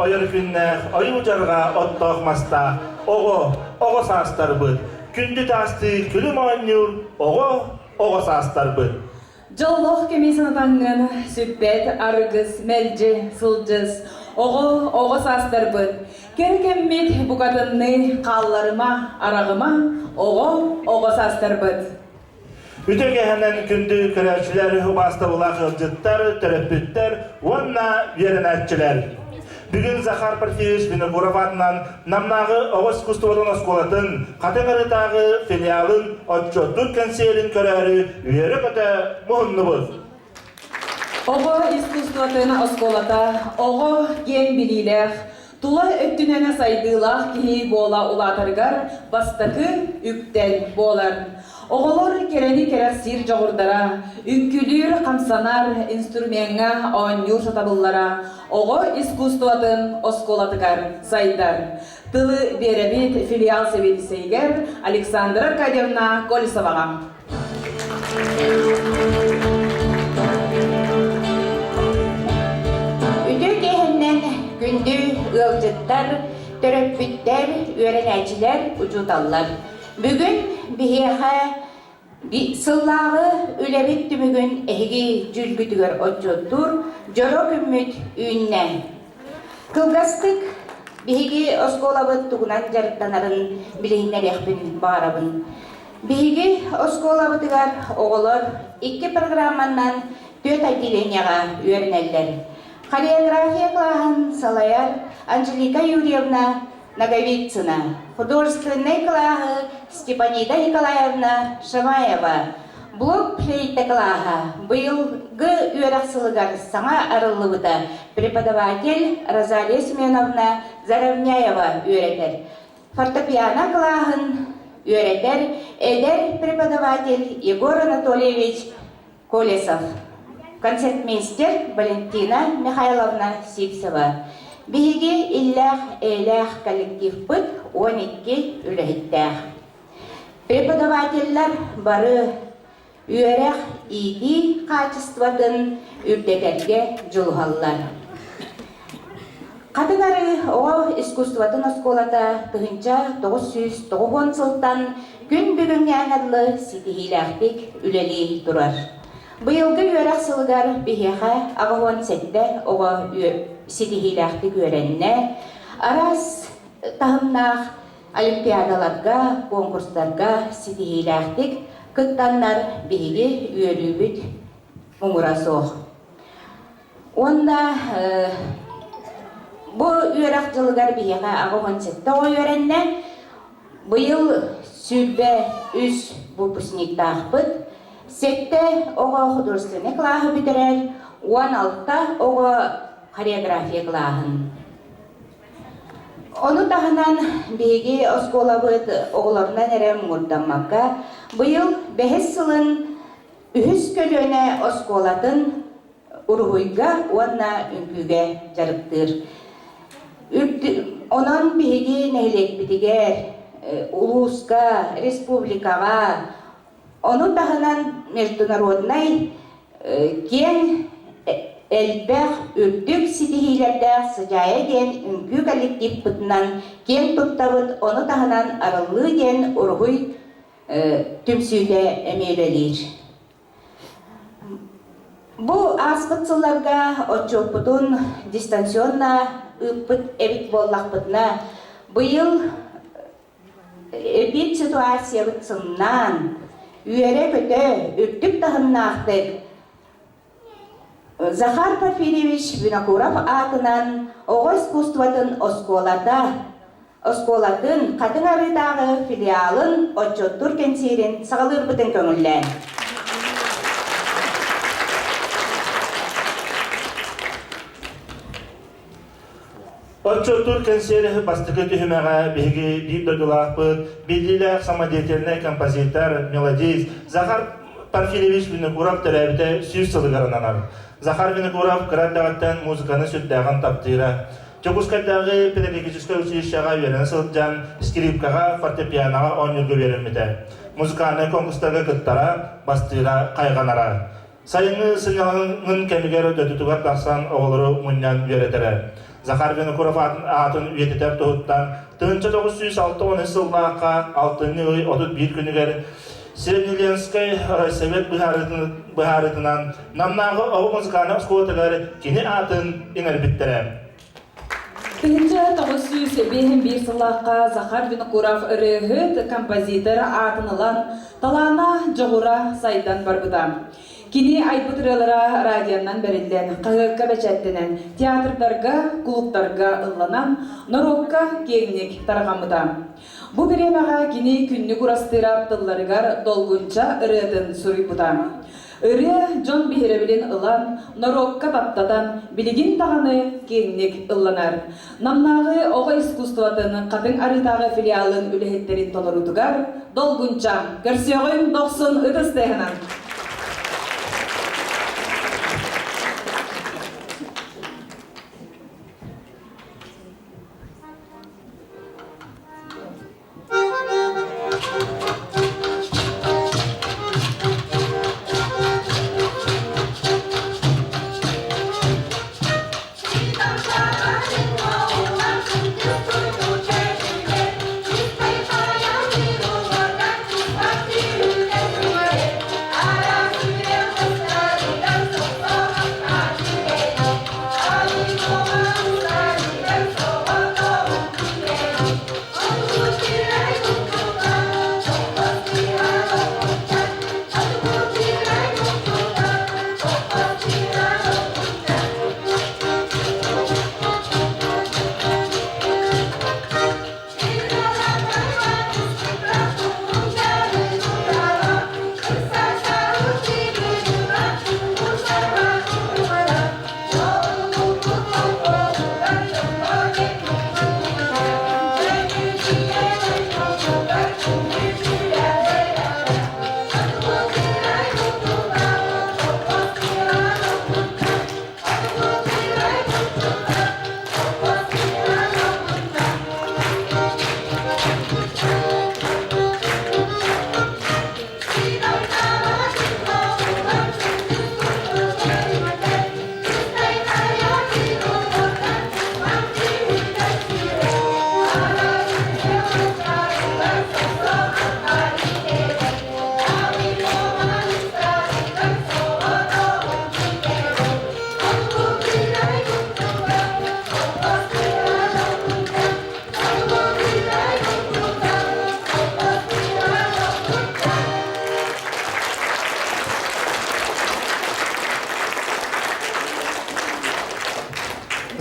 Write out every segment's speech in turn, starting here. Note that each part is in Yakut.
ойор күннээх, ойуу-дьарҕа оттоох мастаах оҕо, оҕо саастарбыт, күндү таастыы күлүм оонньуур оҕо, оҕо саастарбыт. Дьоллоох кэми санатаҥҥын сүппэт аргыс, мэлдьи сылдьыс, оҕо, оҕо саастарбыт. Кэр кэммит букатынныы хаалларыма, араҕыма, оҕо, оҕо саастарбыт. Үтүө кэһэнэн күндү көрөөччүлэр, убаастабылаах ыалдьыттар, төрөппүттэр уонна үөрэнээччилэр. Бүгүн Захар Порфирьевич Винокуров аатынан Намнааҕы оҕо искусствотын оскуолатын Хатыҥ Арыытааҕы филиалын отчуоттуур кэнсиэрин көрөөрү үөрэ-көтө муһуннубут. Оҕо искусствотын оскуолата оҕо киэҥ билиилээх, тула өттүнэн сайдыылаах киһи буола улаатарыгар бастакы үктэл буолар. Оҕолор кэрэни кэрэхсиир дьоҕурдара, үҥкүүлүүр, хамсанар инструмеҥҥа оонньуур сатабыллара оҕо искусствотын оскуолатыгар сайдар. Тылы биэрэбит филиал сэбиэдиссэйигэр Александра Аркадьевна Колесоваҕа. Үтүө киэһэннэн күндү ыалдьыттар, төрөппүттэр, үөрэнээччилэр, учууталлар. Бүгүн биһиэхэ сыллааҕы үлэбит түмүгүн эһиги дьүүлгүтүгэр отчуоттуур дьоро күммүт үүннэ. Кылгастык биһиги оскуолабыт тугунан дьарыктанарын билиһиннэриэхпин баҕарабын. Биһиги оскуолабытыгар оҕолор икки программанан түөрт отделениеҕа үөрэнэллэр. Хореография кылааһын салайар Анжелика Юрьевна Ноговицына, художественнай кылааһы Степанида Николаевна Шамаева, блок флейта кылааһа быйылгы үөрэх сылыгар саҥа арыллыбыта преподаватель Розалия Семеновна Заровняева үөрэтэр. Фортепиано кылааһын үөрэтэр эдэр преподаватель Егор Анатольевич Колесов, концертмейстер Валентина Михайловна Сивцева. Биһиги иллээх-эйэлээх коллективпыт 12 үлэһиттээх. Преподавателлэр бары үөрэх, иитии хаачыстыбатын үрдэтэргэ дьулуһаллар. Хатыҥ Арыы оҕо искусствотын оскуолата 1990 сылтан күн бүгүҥҥэ аналлы ситиһиилээхтик үлэлии турар. Быйылгы үөрэх сылыгар биһиэхэ 87 оҕо ситиһиилээхтик үөрэннэ, араас таһымнаах олимпиадаларга, конкурстарга ситиһиилээхтик кыттаннар биһиги үөрүүбүт муҥура суох. Уонна бу үөрэх дьылыгар биһиэхэ 87 оҕо үөрэннэ. Быйыл 23 выпускниктаахпыт. Сэттэ оҕо художественнай кылааһы бүтэрэр, 16 оҕо хореография кылааһын. Ону таһынан биһиги оскуолабыт оҕолорунан эрэ муҥурдаммакка, быйыл бэһис сылын үһүс көлүөнэ оскуолатын уруһуйга уонна үҥкүүгэ дьарыктыыр. Онон биһиги нэһилиэкпитигэр, улууска, республикаҕа, ону таһынан международнай киэҥ элбэх үрдүк ситиһиилэрдээх Сыдьаайа диэн үҥкүү коллективпытынан киэн туттабыт, ону таһынан Арыллыы диэн уруһуй түмсүүтэ эмиэ үлэлиир. Бу ааспыт сылларга отчуоппутун дистанционно ыыппыт эбит буоллахпытына, быйыл эпид ситуациябыт сымнаан, үөрэ-көтө, үрдүк таһымнаахтык Захар Порфирьевич Винокуров аатынан оҕо искусствотын оскуолата оскуолатын Хатыҥ Арыытааҕы филиалын отчуоттуур кэнсиэрин саҕалыырбытын көҥүллээн. Отчуоттуур кэнсиэри бастакы түһүмэҕэ биһиги биир дойдулаахпыт, биллиилээх самодеятельнай композитор, мелодист Захар Порфирьевич Винокуров төрөөбүтэ 100 сылыгар ананар. Захар Винокуров кыра эрдэҕиттэн музыканы сүрдээҕин таптыыра. Дьокуускайдааҕы педагогическай училищеҕа үөрэнэ сылдьан скрипкаҕа, фортепианоҕа оонньуурга үөрэммитэ. Музыкальнай конкурстарга кыттара, бастыыра, хайҕанара. Сайыҥҥы сынньалаҥын кэмигэр дойдутугар тахсан оҕолору мунньан үөрэтэрэ. Захар Винокуров аатын үйэтитэр туһуттан 1963 сыллаахха алтынньы ый 31 күнүгэр Среднеленскэй райсовет быһаарыытынан Намнааҕы оҕо музыкальнай оскуолатыгар кини аатын иҥэрбиттэрэ. 1951 сыллаахха Захар Винокуров ырыаһыт, композитор аатын ылан, талаана, дьоҕура сайдан барбыта. Кини айбыт ырыалара радионан бэриллэн, хаһыакка бэчээттэнэн, театрдарга, кулууптарга ылланан, норуокка киэҥник тарҕаммыта. Бу бириэмэҕэ кини Күннүк Урастыырап тылларыгар долгунча ырыатын суруйбута. Ырыа дьон биһирэбилин ылан, норуокка таптатан, билигин даҕаны киэҥник ылланар. Намнааҕы оҕо искусствотын Хатыҥ Арыытааҕы филиалын үлэһиттэрин толоруутугар долгунча, көрсүөҕүҥ дохсун ытыс тыаһынан!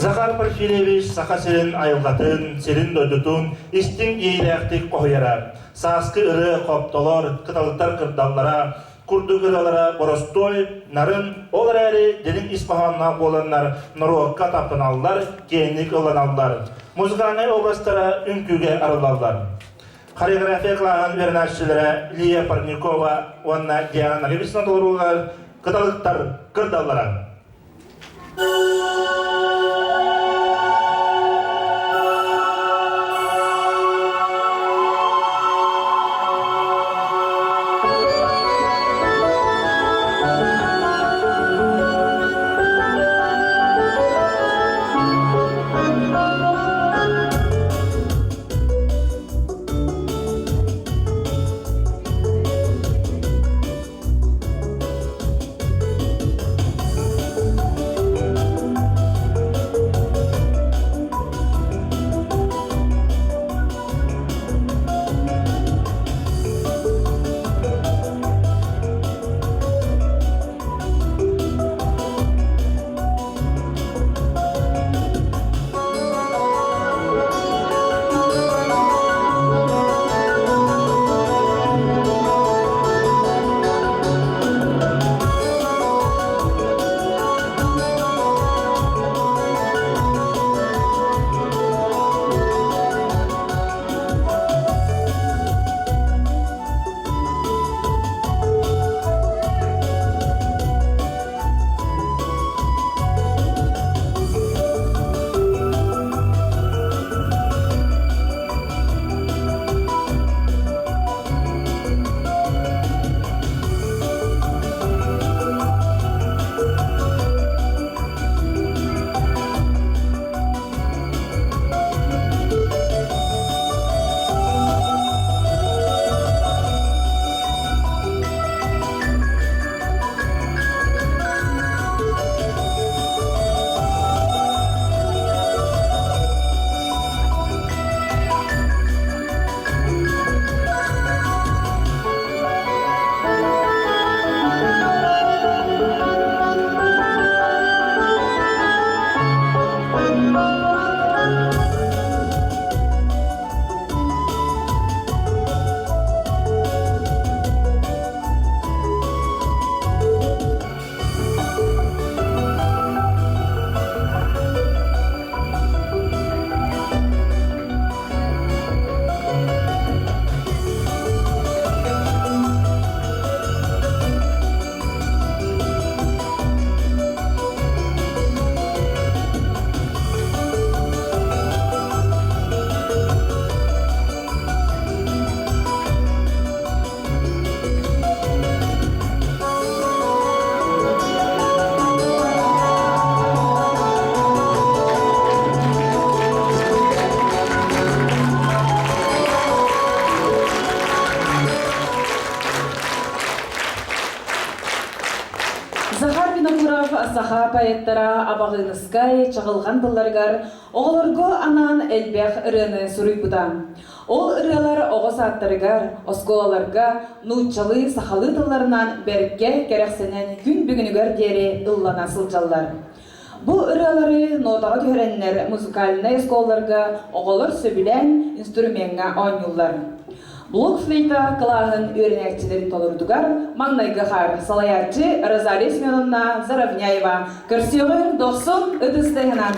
Захар Порфирьевич Саха сирин айылҕатын, сирин дойдутун истиҥ иэйиилээхтик хоһуйара. Сааскы ырыа хоптолор, кыталыктар кырдаллара, курдук ырыалара боростуой, нарын, ол эрээри дириҥ ис хоһоонноох буоланнар норуокка таптаналлар, киэҥник ылланаллар. Музыкальнай образтара үҥкүүгэ арыллаллар. Хореография кылааһын үөрэнээччилэрэ Лия Парникова уонна Диана Ноговицына толоруулар кыталыктар кырдаллара. саха поэттара Абаҕыыныскай, Чаҕылҕан тылларыгар оҕолорго анаан элбэх ырыаны суруйбута. Ол ырыалар оҕо саадтарыгар, оскуолаларга нууччалыы, сахалыы тылларынан бэркэ кэрэхсэнэн күн бүгүнүгэр диэри ыллана сылдьаллар. Бу ырыалары нотаҕа түһэрэннэр музыкальнай оскуолаларга оҕолор сөбүлээн инструмеҥҥа оонньууллар. Блок флейта кылааһын үөрэнээччилэрин толорутугар маҥнайгы хаар салайааччы Розалия Семеновна Заровняева көрсүөҕүн дохсун ытыс тыаһынан.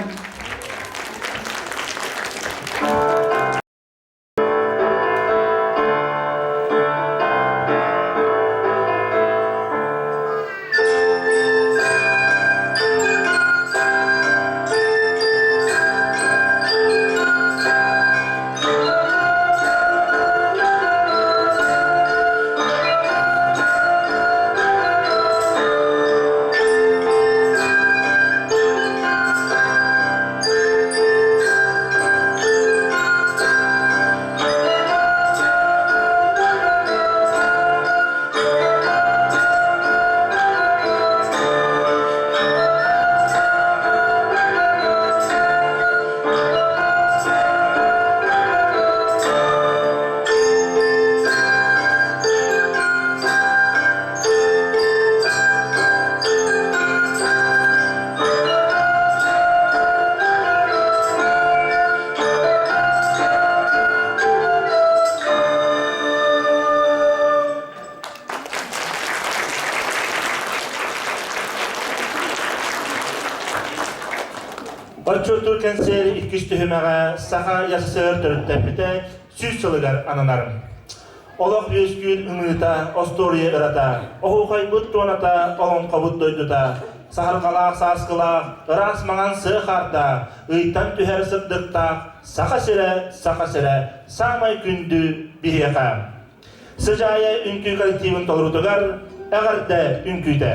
Отчуоттуур кэнсиэр иккис түһүмэҕэ Саха СССР төрүттэммитэ 100 сылыгар ананар. Олох үөскүүр ымыыта, остуоруйа ырата, оһуохайбыт туоната, олоҥхобут дойдута, саһарҕалаах сааскылаах, ыраас маҥан сыа хаардаах, ыйтан түһэр сырдыктаах Саха сирэ, Саха сирэ, саамай күндү биһиэхэ. Сыдьаайа үҥкүү коллективын толоруутугар эҕэрдэ үҥкүүтэ.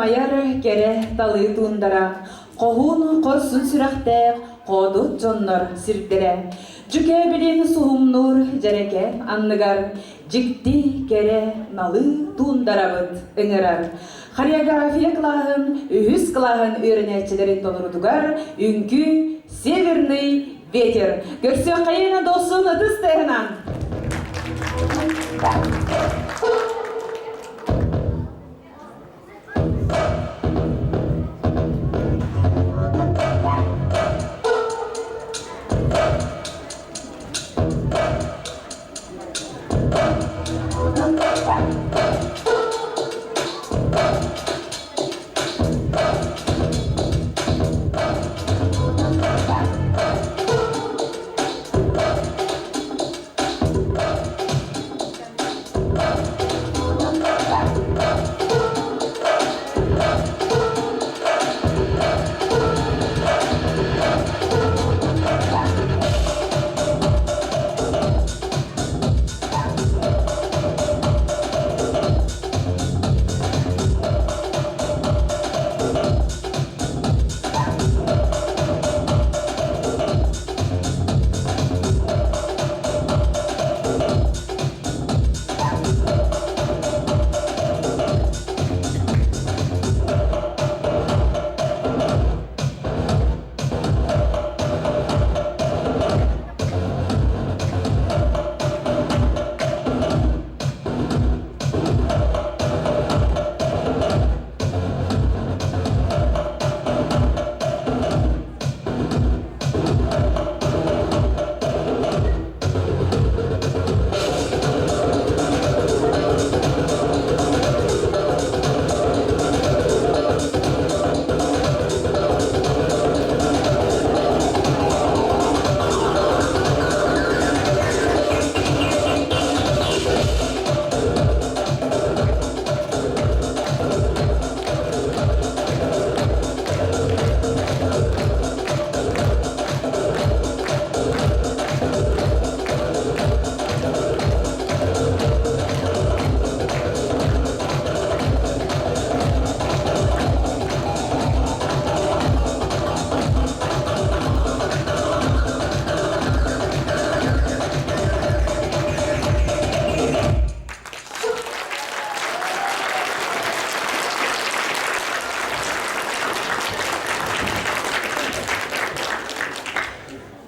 Тамайар кэрэ талыы туундара, хоһуун хорсун сүрэхтээх хоодут дьоннор сирдэрэ. Дьүкээбилин суһумнуур дьэрэкэ анныгар дьикти кэрэ налыы туундарабыт ыҥырар. Хореография кылааһын үһүс кылааһын үөрэнээччилэрин толорутугар үҥкүү «Северный ветер». Көрсүөххэйин досун ытыс тыаһынан!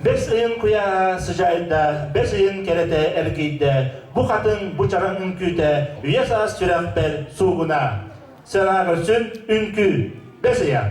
Бэс ыйын куйааһа сыдьаайда, бэс ыйын кэрэтэ эргийдэ, бу хатыҥ бу чараҥ үҥкүүтэ үйэ-саас сүрэхпэр суугуна. Сыана көрсүн үҥкүү, бэс ыйа.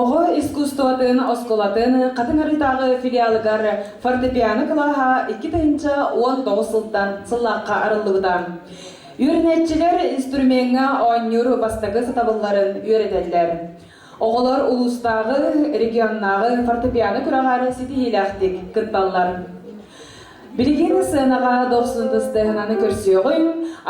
Оҕо искусствотын оскуолатын Хатыҥ Арыытааҕы филиалыгар фортепиано кылааһа 2019 сылтан сыллаахха арыллыбыта. Үөрэнээччилэр инструмеҥҥа оонньуур бастакы сатабылларын үөрэтэллэр. Оҕолор улуустааҕы, регионнааҕы фортепиано күрэҕэр ситиһиилээхтик кытталлар. Билигин сценаҕа дохсун тыстыһынаны көрсүөҕүҥ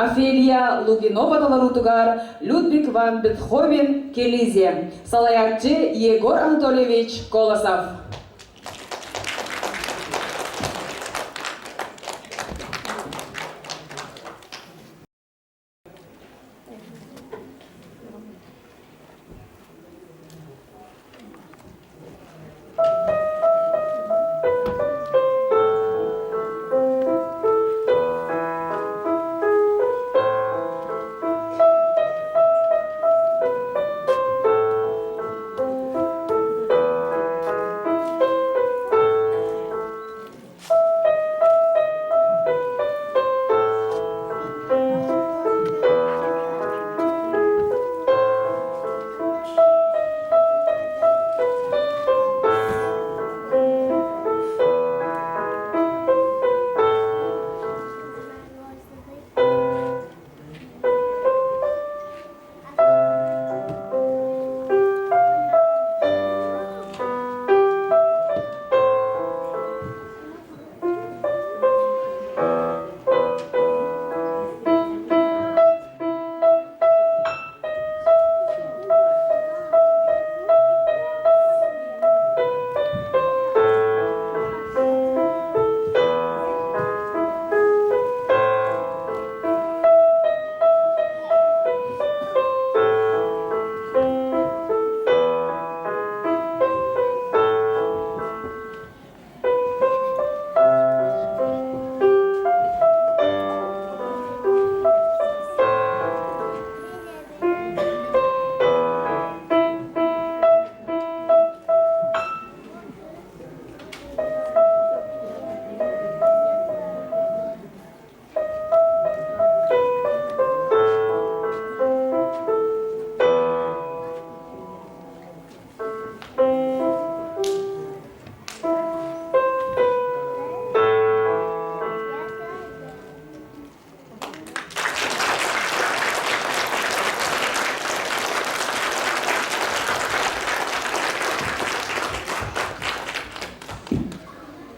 Офелия Лугинова толоруутугар Людвиг ван Бетховен Келизе, салайааччы Егор Анатольевич Колосов.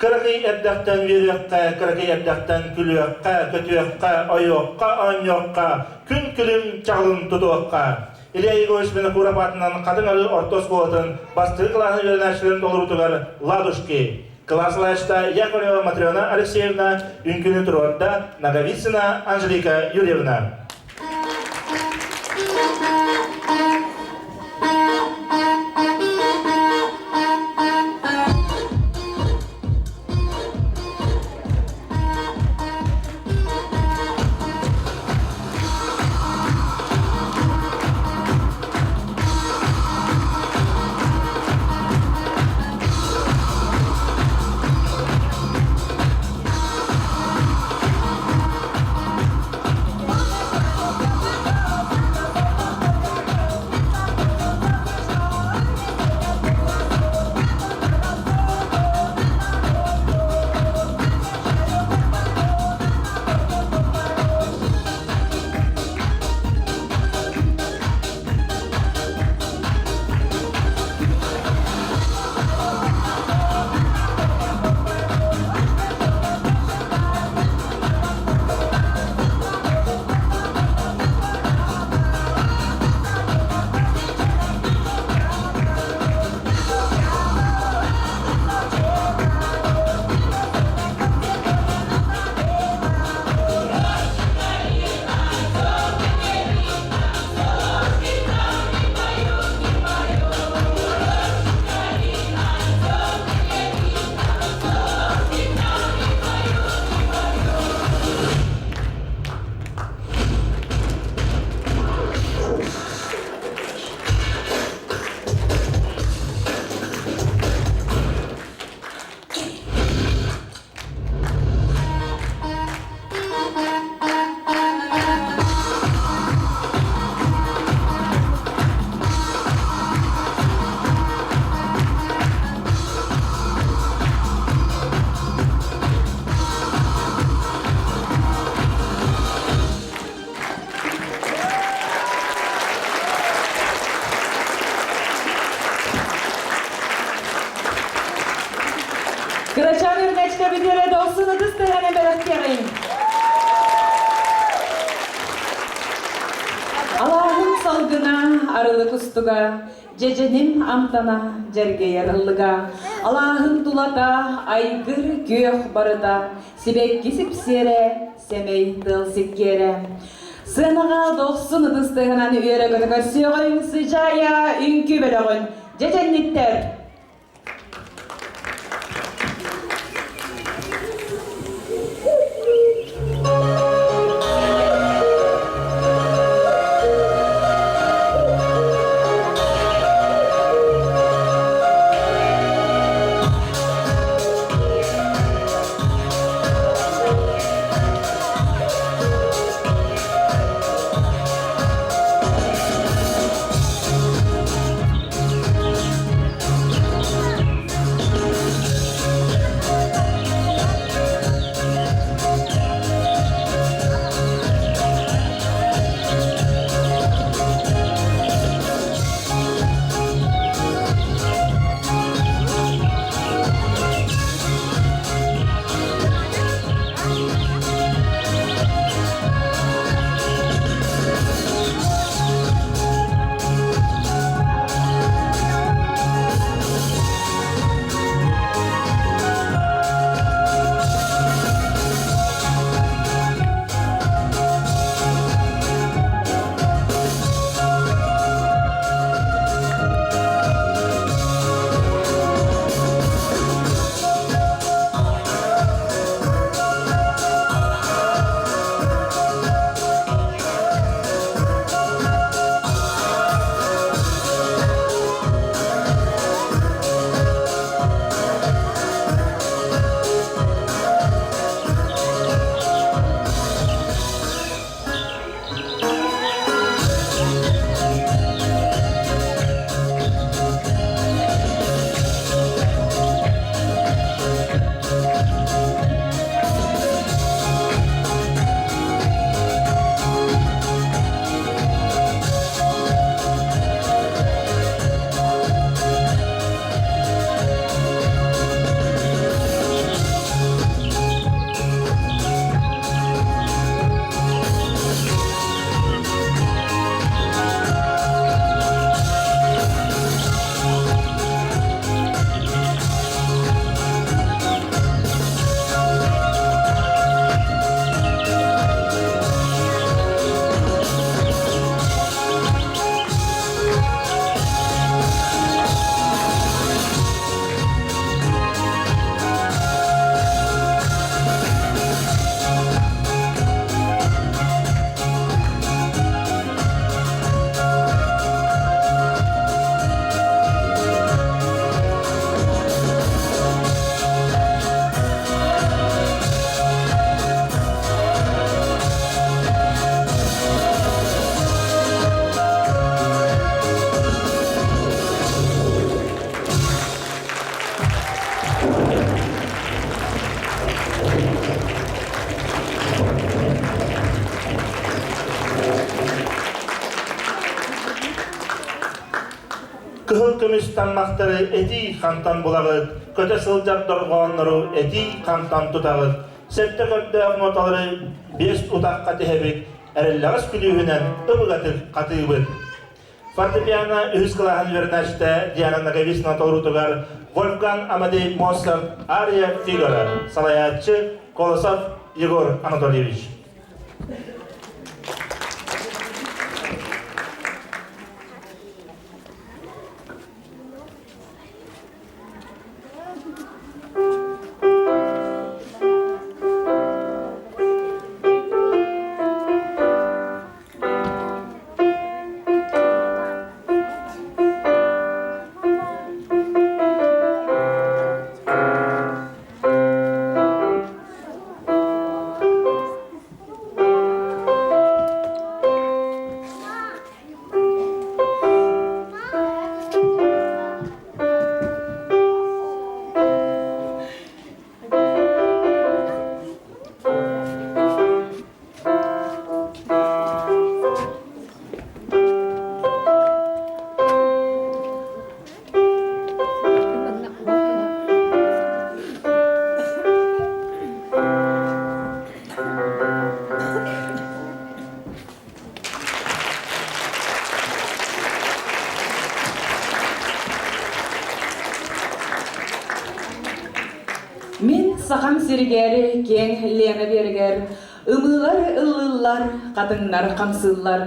Кыракый эрдэхтэн үөрүөххэ, кыракый эрдэхтэн күлүөххэ, көтүөххэ, ойуохха, оонньуохха, күн күлүм чаҕылын тутуохха. Илья Егорович Винокуров аатынан Хатыҥ Арыы орто оскуолатын бастакы кылааһын үөрэнээччилэрин толоруутугар «Ладушки» кылаас салайааччыта Яковлева Матрена Алексеевна үҥкүүнү туруорда Ноговицына Анжелика Юрьевна. Кырачаан үрнэчтэ бүтэрэ дохсун ытыс тыаһынан бэлэхтиэҕиҥ. Алааһым салгына, арылы кустуга, дьэдьэним амтана, дьэргэйэр ыллыга. Алааһым тулата, айгыр күөх барыта, сибэкки сипсиэрэ, сэмэй тыал сиккиэрэ. Сыанаҕа дохсун ытыс тыаһынан үөрэ-көтө көрсүөҕүҥ, сыдьаайа үҥкүү бөлөҕүн, дьэдьэнниттэр! Кыһыл көмүс таммахтары этии хантан булаҕыт, көтө сылдьар дорҕооннору этии хантан тутаҕыт, сэттэ көрдөөх ноталары биэс утахха тиһэбит, эрэллэҕэс күлүүһүнэн ыбыгатык хатыыбыт. Фортепиано үһүс кылааһын үөрэнээччитэ Диана Наговицына толоруутугар Вольфганг Амадей Моцарт Ария Фигаро, салайааччы Колосов Егор Анатольевич. Сахам сиригэр, киэҥ Лена биэригэр ымыылар ыллыыллар, хатыҥнар хамсыыллар,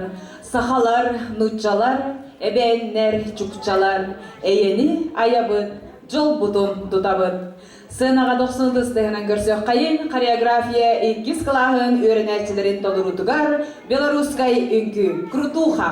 сахалар, нууччалар, эбээннэр, чукчалар, эйэни айабыт, дьолбутун тутабыт. Сценаҕа дохсун ытыстыһынан көрсүөххэйин хореография иккис кылааһын үөрэнээччилэрин толоруутугар белорусскай үҥкүү «Крутуха».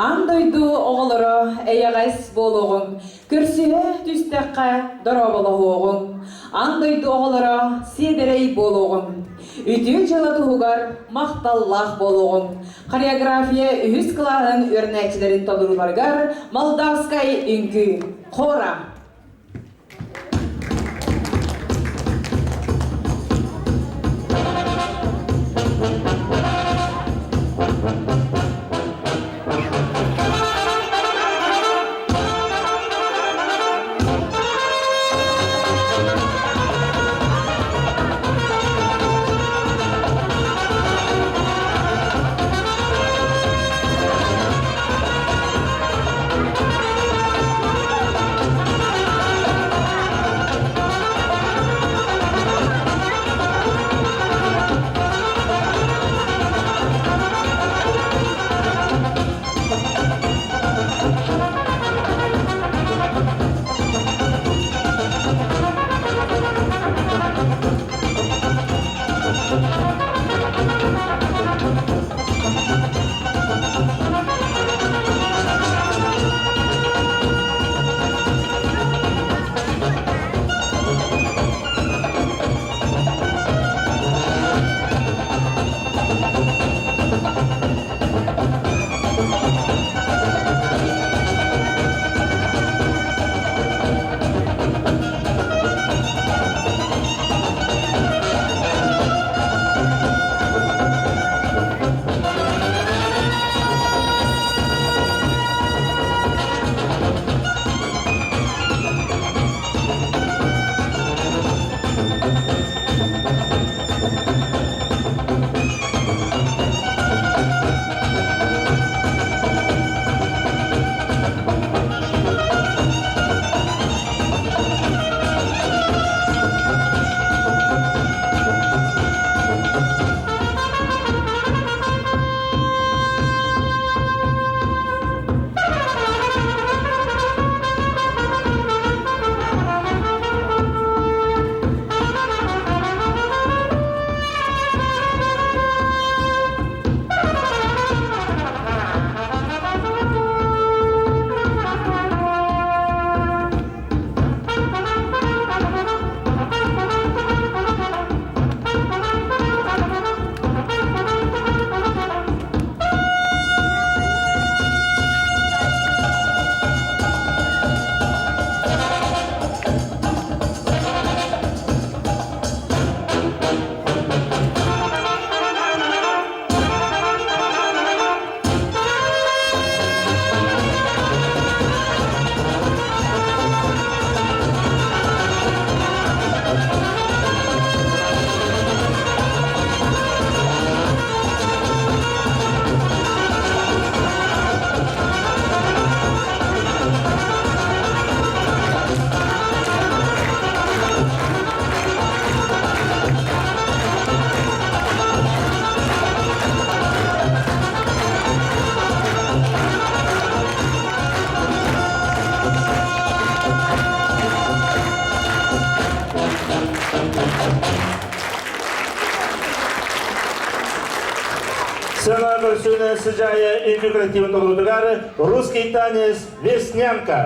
Аан дойду оҕолоро эйэҕэс буолуоҕуҥ, көрсүһэ түстэххэ дорооболоһуоҕуҥ. Аан дойду оҕолоро сиэдэрэй буолуоҕуҥ. Үтүө дьыала туһугар махталлаах буолуоҕуҥ. Хореография үһүс кылааһын үөрэнээччилэрин толорууларыгар Молдавскай үҥкүү хора. Сцена көрсүүнү сыдьаайа үҥкүү коллективын толорутугар русский танец Веснянка.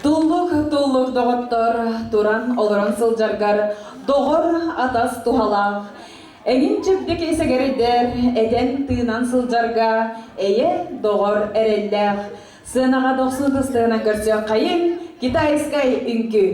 Туллук, туллук доҕоттор, туран олорон сылдьаргар доҕор атас туһалаах. Эҥин чэбдик эсэгэрдэр, этэн тыынан сылдьарга эйэ доҕор эрэллээх. Сыанаҕа дохсун тыстыынан көрсүөххэйин, китайскай үҥкүү.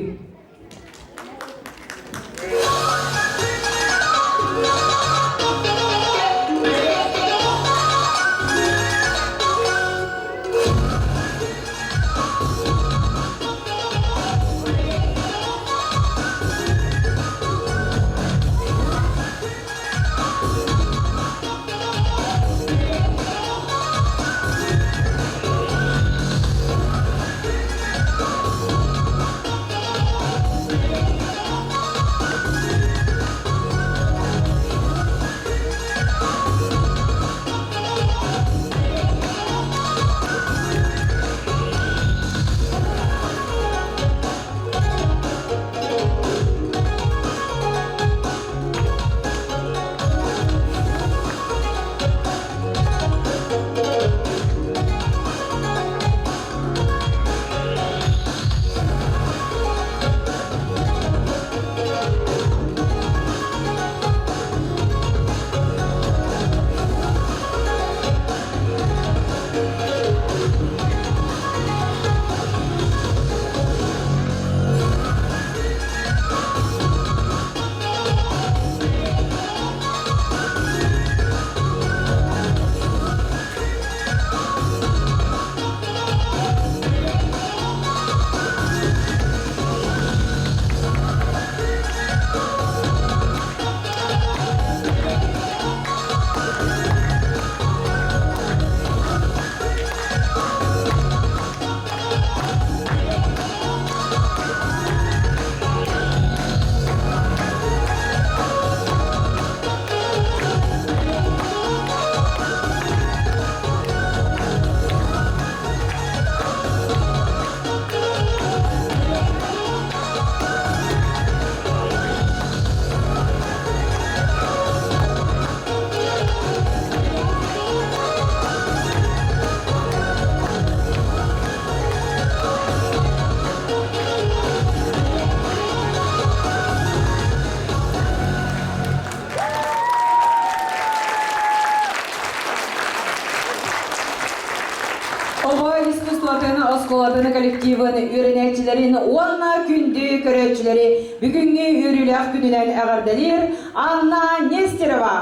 оскуолатын коллективын үөрэнээччилэрин уонна күндү көрөөччүлэри бүгүҥҥү үөрүүлээх күнүнэн эҕэрдэлиир Анна Нестерова.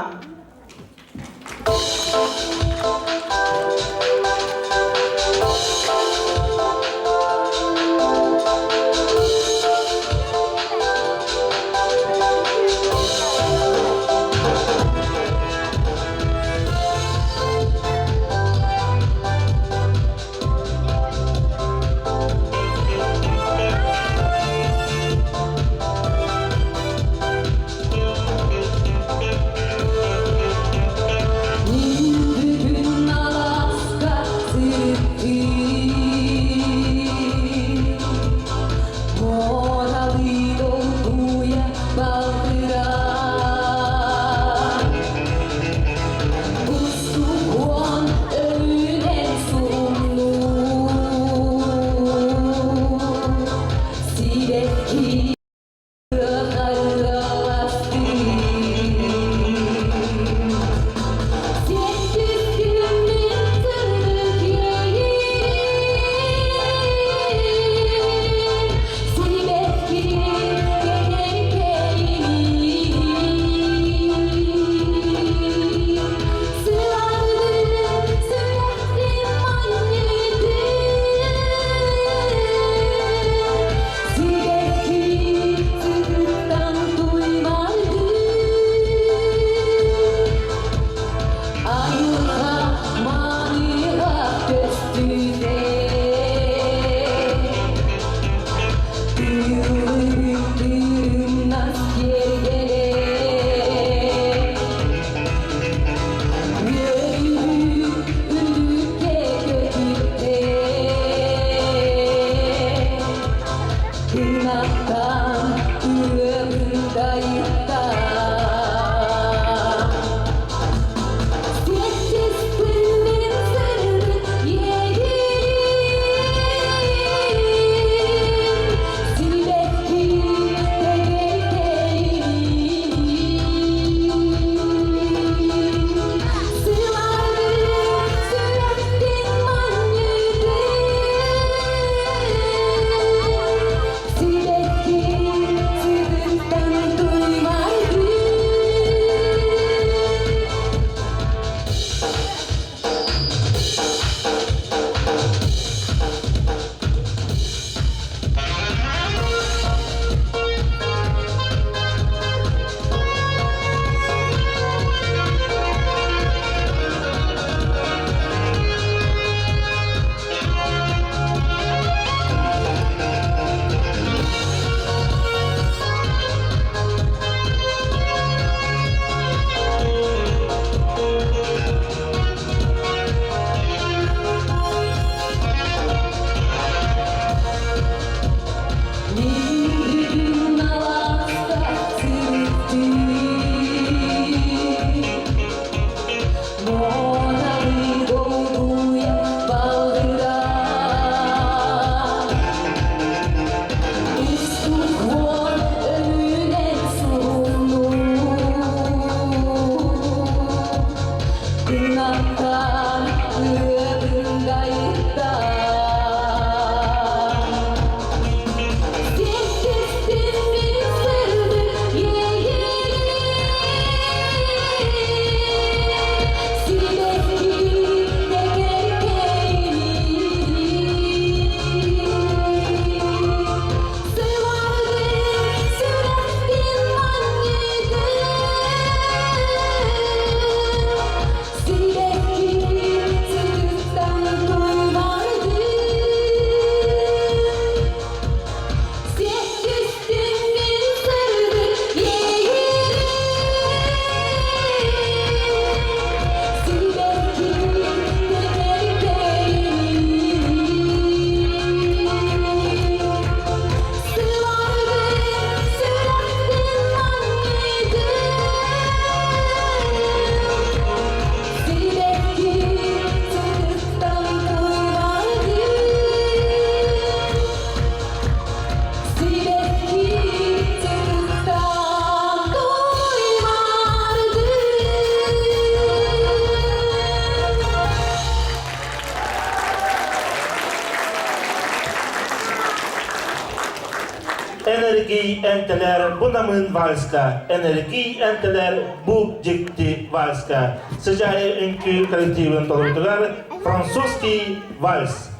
энтэлэр бу намыын вальска, энергий энтэлэр бу дьикти вальска. Сыдьаайы үҥкүү коллективын толорутугар французский вальс.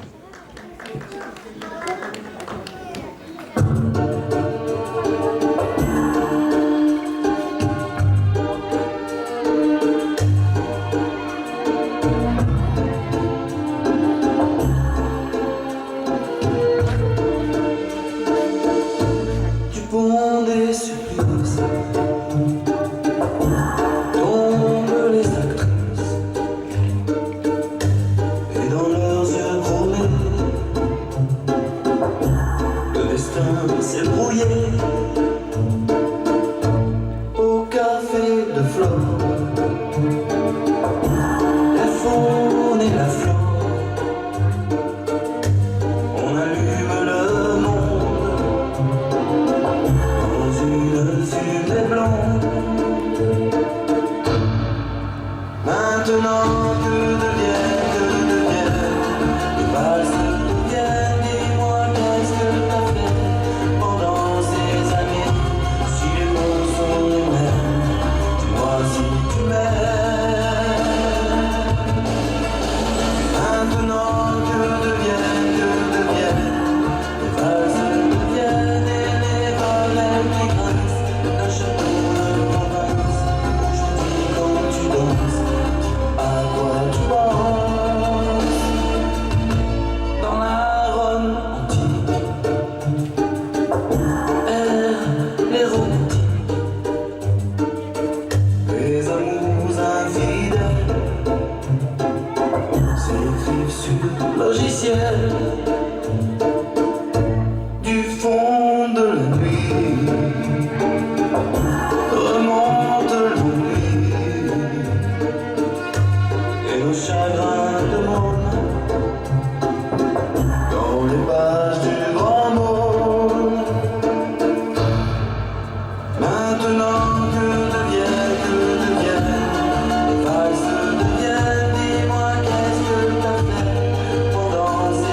Du pont des supplices tombent les actrices et dans leurs yeux chromés, le destin s'est brouillé au café de Flore. La faune et la flore, on allume le monde dans une fumée blonde. Maintenant que deviennent, que deviennent les valses deviennent, dis-moi qu'est-ce que t'as fait pendant ces années. Si les mots sont les mêmes, dis-moi si tu m'aimes. Maintenant que deviennent, que deviennent les valses deviennent et les volets qui grincent d'un château de province. Aujourd'hui quand tu danses, dis à quoi tu penses. Dans la Rome antique, errent les romantiques, les amours infidèles s'écrivent sur logiciel du fond de la nuit remonte l'ennui et nos chagrins de môme dans les pages du grand monde. Maintenant que deviennent, que deviennent les valses deviennent, dis-moi qu'est-ce que t'as fait pendant ces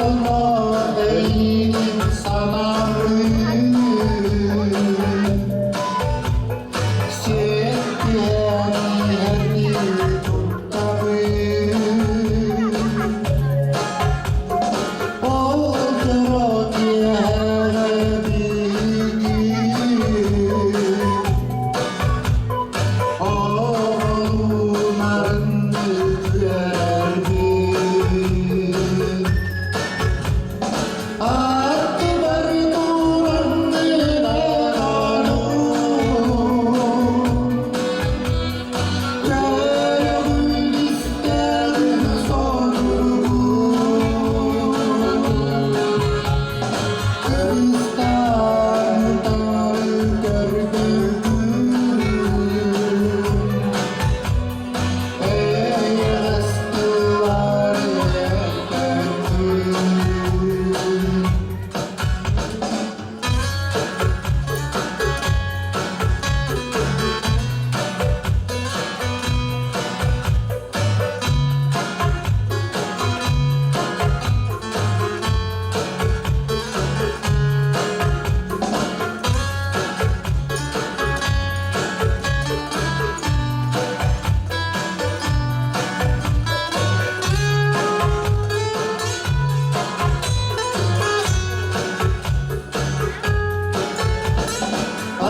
Олоҕуна эйигин санаабыт, Сиэттиһэн иһэрдии туттабын. Ол дьоро киэһэ биһиги Оҕолуунарын үөрэрбит. Аттыбар тураннын Көрөҕүн истэҕин сонургуу Кыбыстан утары көрбөккүн Эйэҕэс тыллар эппэккин.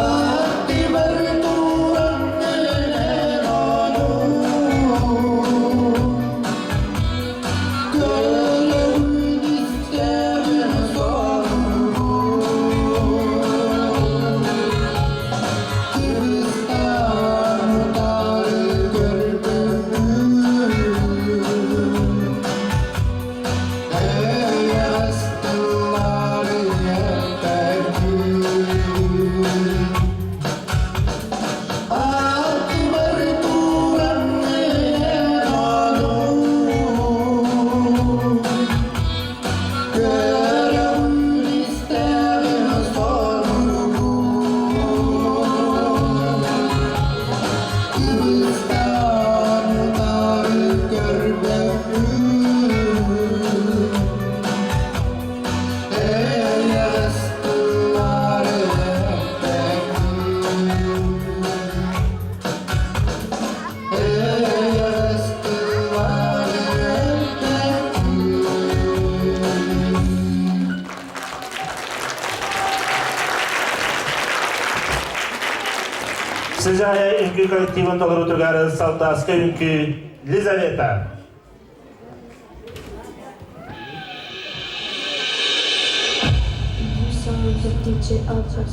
Аттыбар туран Көрөбүн истэбин соһуйбут Кыбыстан утары көрбөппүн Эйэҕэс тыллары эппэккин. Аттыбар туран Көрөбүн истэбин сонургуу Кыбыстан утары көрбөппүн Эйэҕэс тыллары эппэккин. Эйэҕэс тыллары эппэккин. Сыдьаайа үҥкүү коллективын толоруутугар Салтааска үҥкүү Лизавета. New songs of DJ Altos.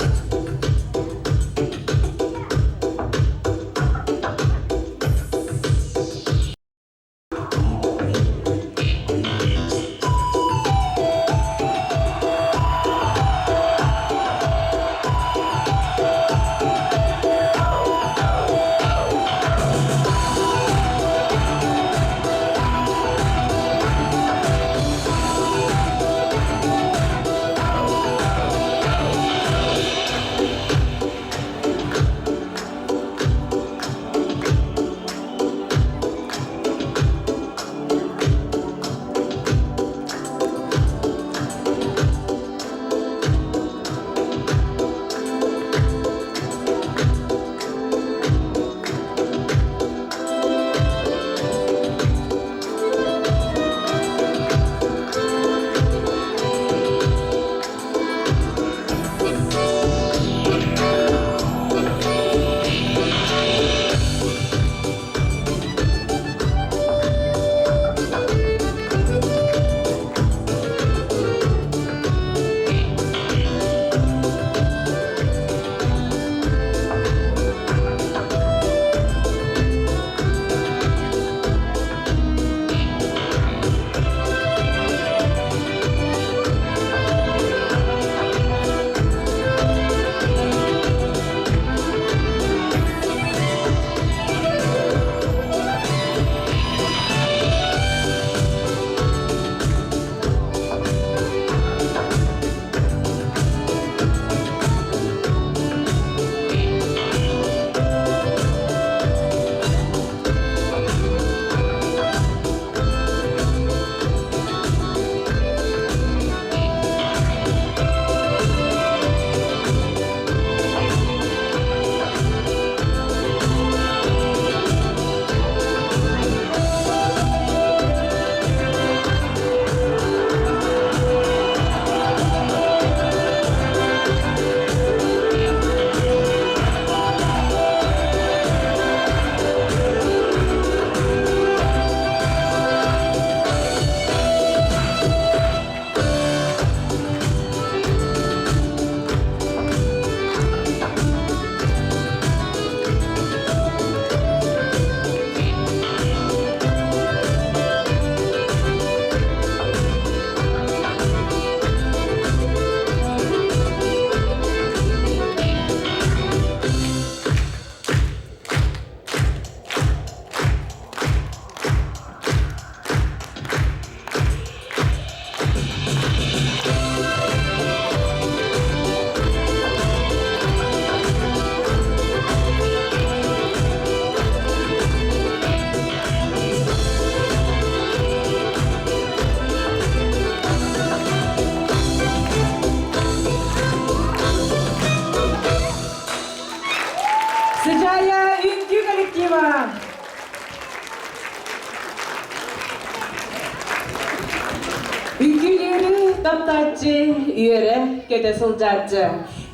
Таптааччы, үөрэ, көтө сылдьааччы.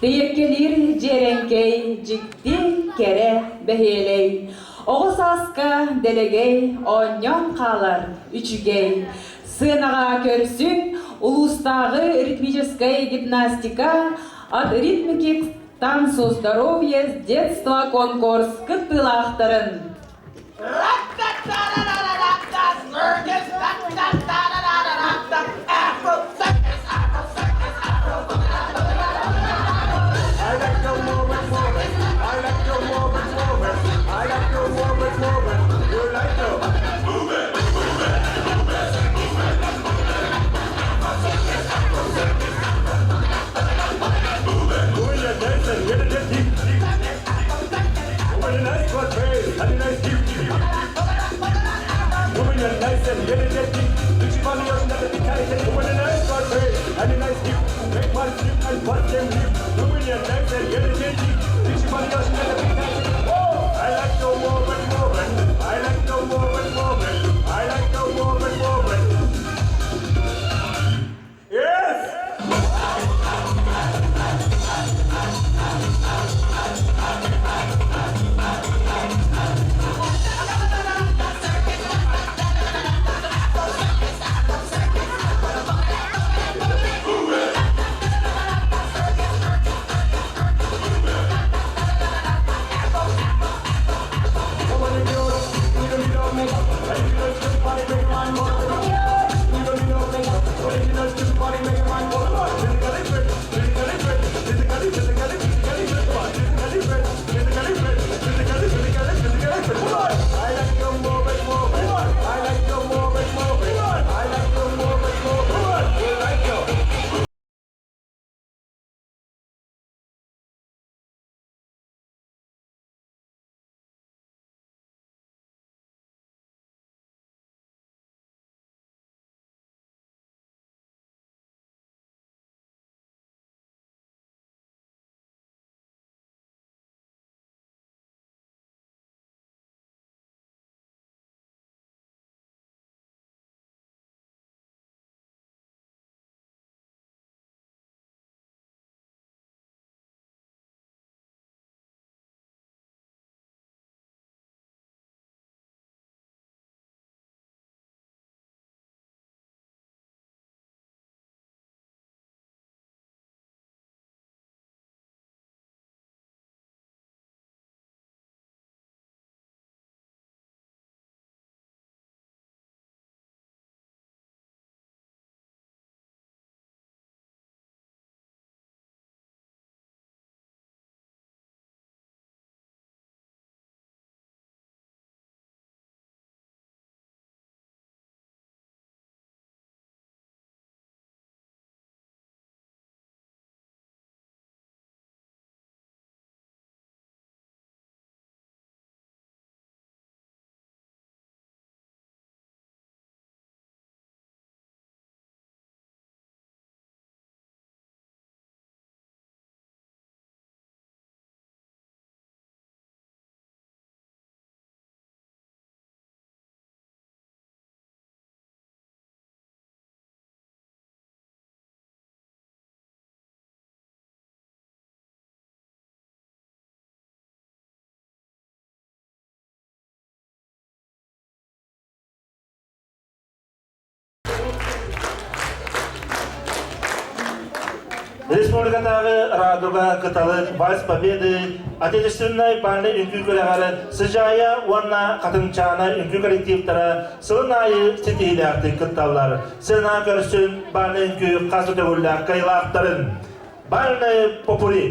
Тэйэккэлиир дьиэрэҥкэй, дьикти, кэрэ, бэһиэлэй. Оҕо сааска дэлэгэй, оонньоон хаалар үчүгэй. Сыанаҕа көрсүҥ, улуустааҕы ритмическэй гимнастика от ритмики к танцу здоровье с детства конкурс кыттыылаахтарын. I like to move it, move it. I like to move it, move it. I like to move it, move it. You like to move it, move it, move it, move it. Move it, nice and get it deep, deep. Move it nice, but hey, and nice deep, deep. Move it nice and get it deep. Move it nice, but hey, and nice deep. Make one slip and bust them lip. Move it nice and get it deep. I like to move it, move it. I like to move it, move it. I like to move it, move it. Yes! I like to move it, move it. I like to move it, move it. I like to move it, move it. You like to. Республикатааҕы Радуга Кыталык Вальс Победы Отечественнай бальнай үҥкүү күрэҕэр Сыдьаайа уонна Хатыҥчаана үҥкүү коллективтара сылын аайы ситиһиилээхтик кытталлар. Сцена көрсүн бальнай үҥкүү хас да төгүллээх кыайыылаахтарын. Бальный попури!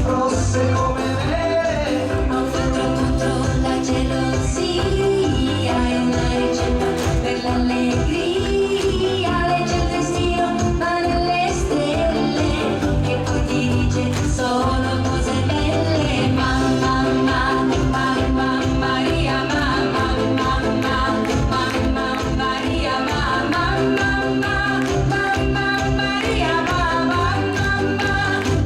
Rosse come me. Ho fatto contro la gelosia, è una ricetta per l'allegria. Legge il destino, ma nelle stelle, e poi ti dice solo cose belle. Mamma, mamma, mamma, Maria, mamma, mamma, mamma, Maria, mamma, mamma, mamma, Maria, mamma, mamma,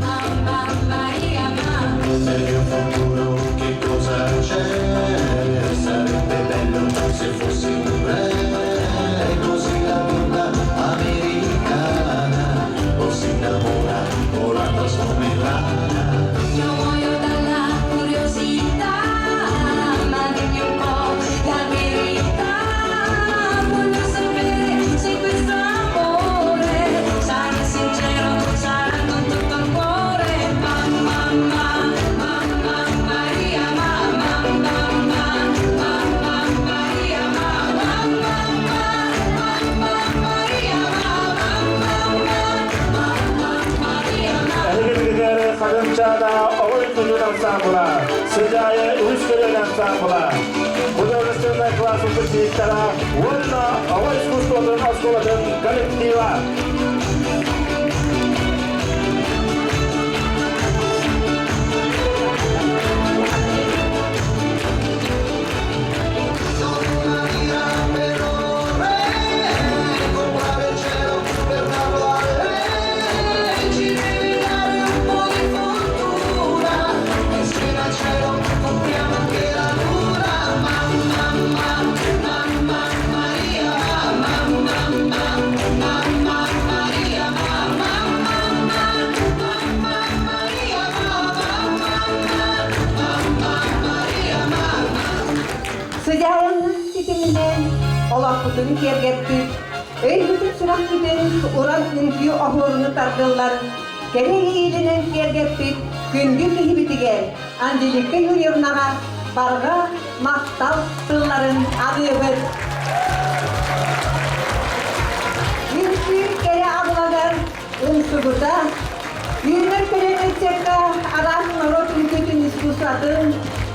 mamma, Maria, mamma. Nel mio futuro che cosa c'è? Sarebbe bello se fossi un re, così la bionda americana o si innamora o la trasforma in rana. Io muoio dalla curiosità, ma dimmi un po' la verità. Voglio sapere se questo amore sarà sincero, sarà con tutto il cuore. Mamma, mamma, Maria, mamma, mamma, mamma, Maria, mamma, mamma, Maria, mamma, mamma, Maria, mamma. Эһигитигэр Хадымчаана оҕо үҥкүүтүн ансаамбыла, Сыдьаайа үһүс көлүөнэ ансаамбыла, художественнай класс выпускниктара уонна оҕо искусствотын оскуолатын коллектива. Sono una lira per ore, comprare il cielo per darlo a lei. Ci devi dare un po' di fortuna, e se dal cielo compriamo anche la luna. Mamma, mamma, mamma, Maria, mamma, mamma, mamma, Maria, mamma, mamma, mamma, Maria, mamma, mamma, Maria, mamma. Сыдьаайаннан ситиминэн олохпутун киэргэппит, өйбүтүн-сүрэхпитин уран үҥкүү оһуоруну тардыллар, кэрэ иилинэн киэргэппит күндү киһибитигэр Анжелика Юрьевнаҕа барҕа махтал тылларын аныыбыт. Үҥкүү кэрэ абылагар умсугута, үүнэр көлүөнэ ыччакка араас норуот үҥкүүтүн искусствотын,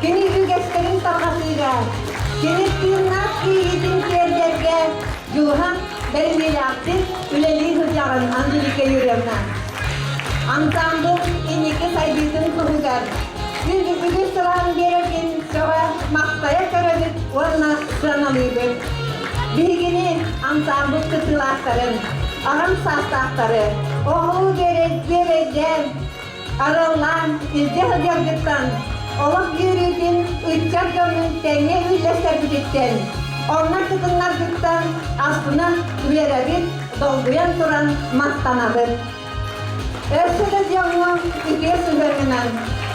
кини үгэстэрин тарҕатыыга, кини тыыннаах киириитин тиэрдэргэ дьулуһан бэриниилээхтик үлэлии сылдьаҕын Анжелика Юрьевна. Ансаамбыл инники сайдыытын туһугар күн үгүс сылаан биэрэргин сөҕө махтайа көрөбүт уонна сыаналыыбыт. Биһигини ансаамбыл кыттыылаахтарын, аҕам саастаахтары оҕолуу биэрэйдээн, арыаллаан илдьэ сылдьаргыттан, олох үөрүүтүн ыччат дьонун тэҥҥэ үллэстэрбититтэн, онно кытыннаргыттан астына үөрэбит, долгуйан туран махтанабыт. Өссө да дьоҥҥо үтүө сыһыаҥҥынан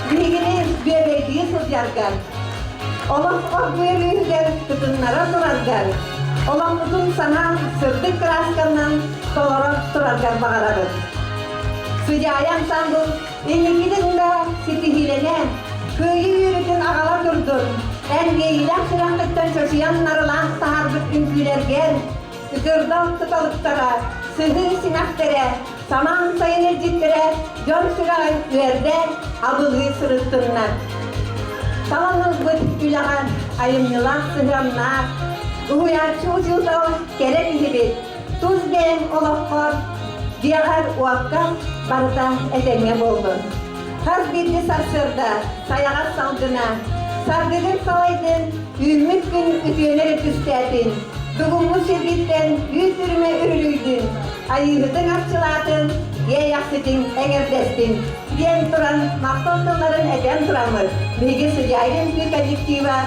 биһигини бүөбэйдии сылдьаргар, олох оргуйар үөһүгэр кытыннара тураргар, олохпутун саҥа сырдык кыраасканан толоро тураргар баҕарабыт. Сыдьаайа ансаамбыл инникитин да ситиһиилэнэ, кыайыы үөрүүтүн аҕала турдун, эн иэйиилээх сүрэххиттэн чочуйан нарылаах таһаарбыт үҥкүүлэргэр Ытырдал кыталыктара, сыһыы симэхтэрэ, самаан сайын илдьиттэрэ дьон сүрэҕин үөрдэ, абылыы сырыттыннар. Талан ылбыт үлэҕэ айымньылаах сыһыаннаах, уһуйааччы учуутал кэрэ киһибит, тус бэйэҥ олоххор, дьиэҕэр-уоккар барыта этэҥҥэ буоллун. Хас биирдии сарсыарда сайаҕас салгына, саргыгын салайдын, үүммүт күн үтүөнү эрэ түстээтин, бүгүҥҥү сиргиттэн үүт үрүмэ үрүлүйдүн, айыыһытыҥ арчылаатын, иэйэхситиҥ эҥэрдэстин диэн туран махтал тылларын этэн тураммыт, биһиги Сыдьаайын үҥкүү коллектива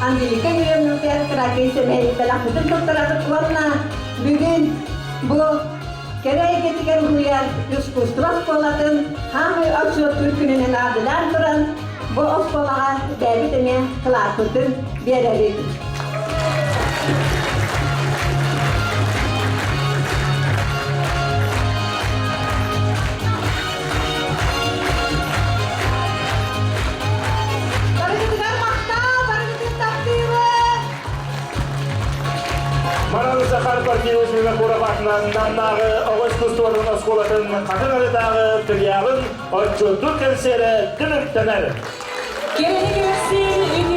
Анжелика Юрьевна кыракый сэмэй бэлэхпитин туттарабыт уонна бүгүн бу Кэрэ эйгэтигэр уһуйар искусство оскуолатын хаамыы отчуоттуур күнүнэн аадылаан туран, бу оскуолаҕа бэйэбит эмиэ кылааппытын биэрэбит. Барыгытыгар махтал, барыгытын таптыыбыт! Манан Захар Порфирьевич Винокуров атынан Намнааҕы оҕо искусствотын оскуолатын Хатыҥ Арыытааҕы филиалын отчуоттуур кэнсиэрэ түмүктэнэр. Кэрэни кэрэхсиир.